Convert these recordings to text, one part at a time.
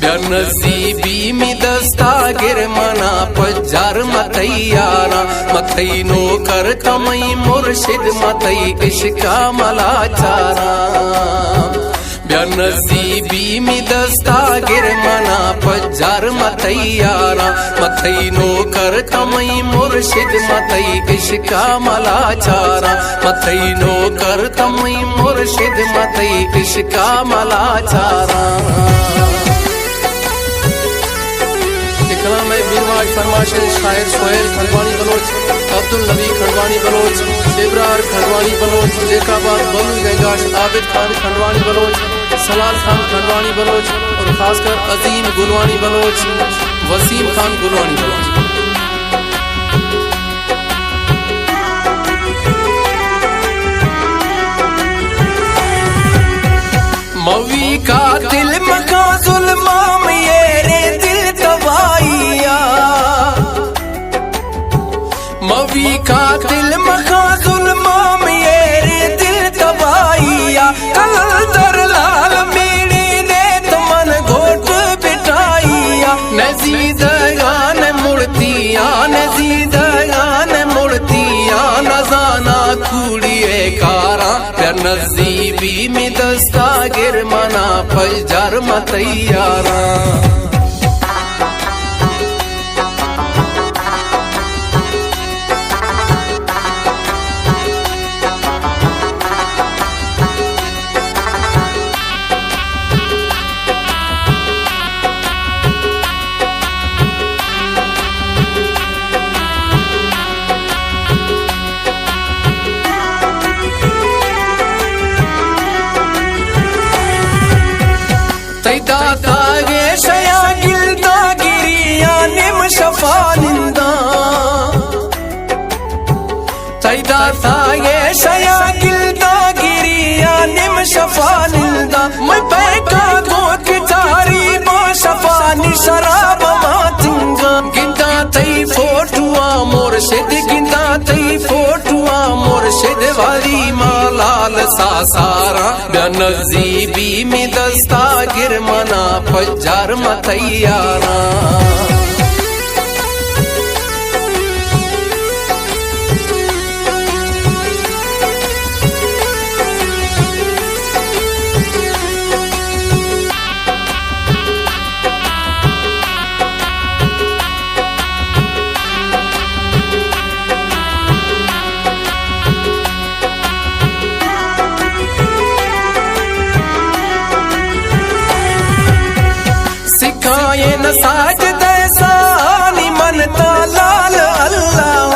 یا نزیبی می دستا گر منا پجار متئی یاراں، متئی نوکر تمئی مرشد متئی عشقا ملا چاراں۔ بیا نزیبی می دستا گر منا پجار متئی یاراں، متئی نوکر تمئی مرشد متئی عشقا ملا چاراں، متئی نوکر تمئی مرشد متئی عشقا ملا چاراں۔ اے کلام ءِ میرواج فرمائش ءَ شاعر سہیل کھنڈوانی بلوچ، عبدالنبی کھنڈوانی بلوچ، ابرار کھنڈوانی بلوچ، زیک آباد بلوچ گنگاش، عابد خان کھنڈوانی بلوچ، سلال خان کھنڈوانی بلوچ اور خاص کر عظیم گلوانی بلوچ، وسیم خان گلوانی بلوچ۔ موی قاتل مکاں ظلماں میرے دل تباہیا۔ موی قاتل مکاں ظلماں میرے دل تباہیا۔ کلندر لال میڑے نے تو من گھوٹ بٹائیا۔ نزیدگان مڑتیاں، نزیدگان مڑتیاں، نزانا کوڑی ءِ کاراں۔ بیا نزیبی می دستا گر منا پجار متئی یاراں۔ تئی داتا گیشیا گلداں گریاں نیم شپا ننداں۔ تئی داتا گیشیا گلداں گریاں نیم شپا ننداں۔ مئے پیکاں گوک جاری باں شپانی شراب ماتنگاں۔ گنداں تئی فوٹواں مرشد، گنداں تئی فوٹواں مرشد، وری ما لال ساساراں۔ بیا نزیبی می دستا گر منا پجار متئی یاراں۔ سکھائے نہ ساجدہ سانی منتا لال اللہ۔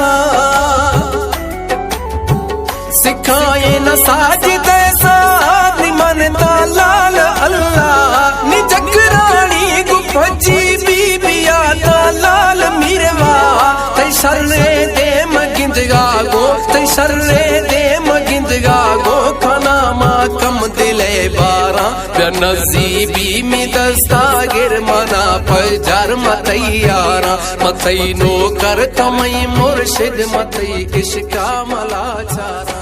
سکھائے نہ ساجدہ سانی منتا لال اللہ۔ نی جگرانی گو پجی بی بیا تا لال میروا۔ تئی شرے دیم گندگا گو، تئی شرے دیم گندگا گو، کنا ما کم دلے باراں۔ بیا نزیبی می دستا گر منا پجار متئی یاراں۔ متئی نوکر تمئی مرشد متئی عشقا ملا چاراں۔